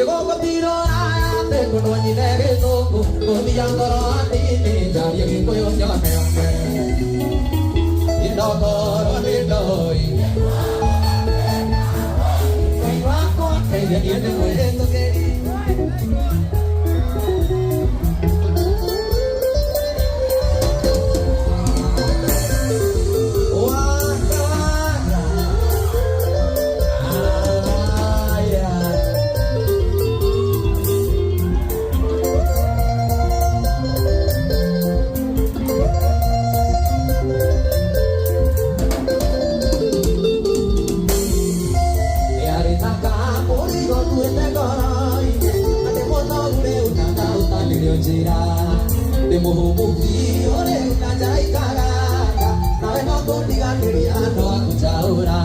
Ingĩgũgũtirwo atĩ kũndũ nyine gĩthũngũ ngũthia ngoro hanini njarie gĩkũyũ cione one Inokorwo nĩ ndoĩ Ngai wakwa ndeithia niĩ ndĩmwĩhĩtũkĩri. Waka waka. Aya. Yarĩ ta kamũrigo nguĩte ngoro-inĩ, na ndĩ mũnogu rĩu na ndarutanĩrio njĩra. Ndĩ mũhũmũ biũ rĩu na njaraikaraga, nawe no kũndiganĩria no akũnjaũra.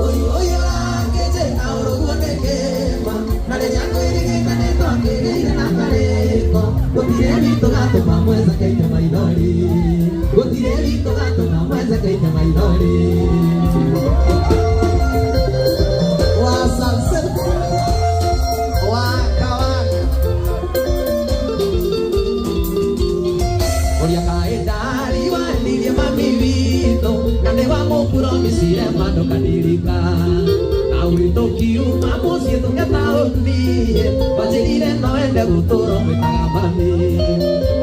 Ũyũ ũyũ ũrangĩnjĩka ũrũguo nĩ kĩma, na rĩrĩa ngwĩrigĩte nĩ twakĩgĩire na karĩko. Gũtirĩ witũ gatũma mwenzakaite maithori, gũtirĩ witũ gatũma mwenzakaite maithori. Wa Sunset, waka waka. Ũrĩa kaĩ ndariwanirie mami witũ na nĩ wamũpromisire mandukanirika na ũritũ kiuma mũciĩ tũke taũni wanjĩrire no ende gũtũrwo mwĩtaga mami.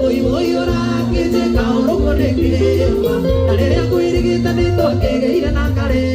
Ũyũ ũyũ ũrangĩnjĩka ũrũguo nĩ kĩma, na rĩrĩa ngwĩrigĩte nĩ twakĩgĩire na karĩ.